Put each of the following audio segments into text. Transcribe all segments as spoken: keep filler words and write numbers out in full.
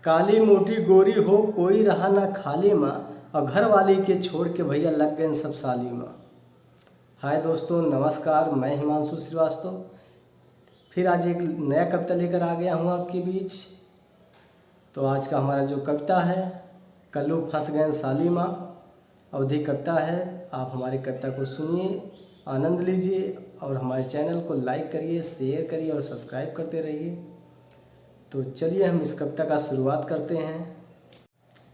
काली मोटी गोरी हो, कोई रहा ना खाली मा, और घर वाली के छोड़ के भैया लग गए सब साली मा। हाय दोस्तों, नमस्कार, मैं हिमांशु श्रीवास्तव। फिर आज एक नया कविता लेकर आ गया हूँ आपके बीच। तो आज का हमारा जो कविता है, कल्लू फंस गए साली मा, अवधी कविता है। आप हमारी कविता को सुनिए, आनंद लीजिए और हमारे channel को like करिए, share करिए और subscribe करते रहिए। तो चलिए हम इस कविता का शुरुआत करते हैं।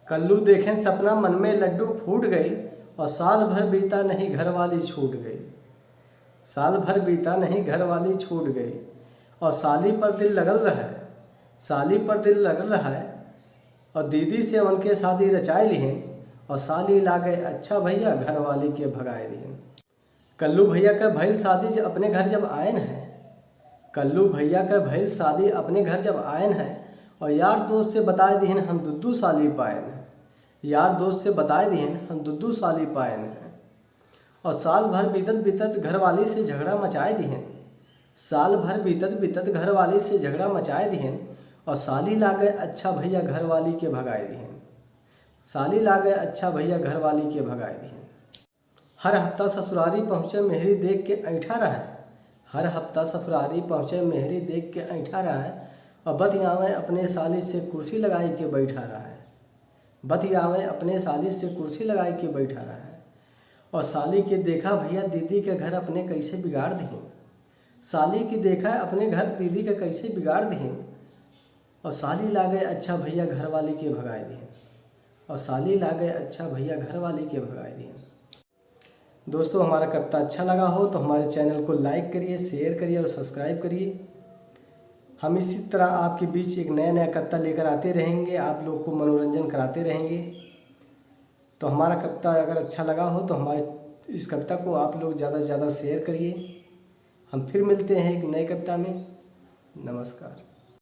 कल्लू देखें सपना, मन में लड्डू फूट गइल, और साल भर बीता नहीं घर वाली छूट गइल। साल भर बीता नहीं घर वाली छूट गइल, और साली पर दिल लगल रहे, साली पर दिल लगल रहे, और दीदी से उनके शादी रचाए लिहिन, और साली लागे अच्छा भैया घर वाली के भगाए दिहिन। कल्लू भैया के भइल शादी ज-, अपने घर जब आयन है, कल्लू भैया के भइल शादी अपने घर जब आयन है, और यार दोस्त से बताए दिहिन हम दुद्दू साली पायन है, यार दोस्त से बताए दिहिन हम दुद्दू साली पायन है। और साल भर बीतत बीतत घर वाली से झगड़ा मचाए दिहिन, साल भर बीतत बीतत घर वाली से झगड़ा मचाए दिहिन, और साली लागे अच्छा भैया घर वाली के भगाए दिहिन, साली लागे अच्छा भैया घर वाली के भगाए दिहिन। हर हफ्ता ससुरारी पहुँचे मेहरी देख के ऐंठा रहे, हर हफ्ता ससुरारी पहुँचे मेहरी देख के ऐंठा रहे, और बतियावे अपने साली से कुर्सी लगाई के बैठा रहे, बतियावे अपने साली से कुर्सी लगाई के बैठा रहे। और साली के देखा भैया दीदी के घर अपने कैसे बिगाड़ दिहिन, साली के देखा अपने घर दीदी के कैसे बिगाड़ दिहिन, और साली लागे अच्छा भैया घर वाली के भगाए दिहिन, और साली लागे अच्छा भैया घर वाली के भगाए दिहिन। दोस्तों, हमारा कविता अच्छा लगा हो तो हमारे channel को like करिए, share करिए और subscribe करिए। हम इसी तरह आपके बीच एक नया नया कविता लेकर आते रहेंगे, आप लोग को मनोरंजन कराते रहेंगे। तो हमारा कविता अगर अच्छा लगा हो तो हमारे इस कविता को आप लोग ज़्यादा से ज़्यादा share करिए। हम फिर मिलते हैं एक नए कविता में। नमस्कार।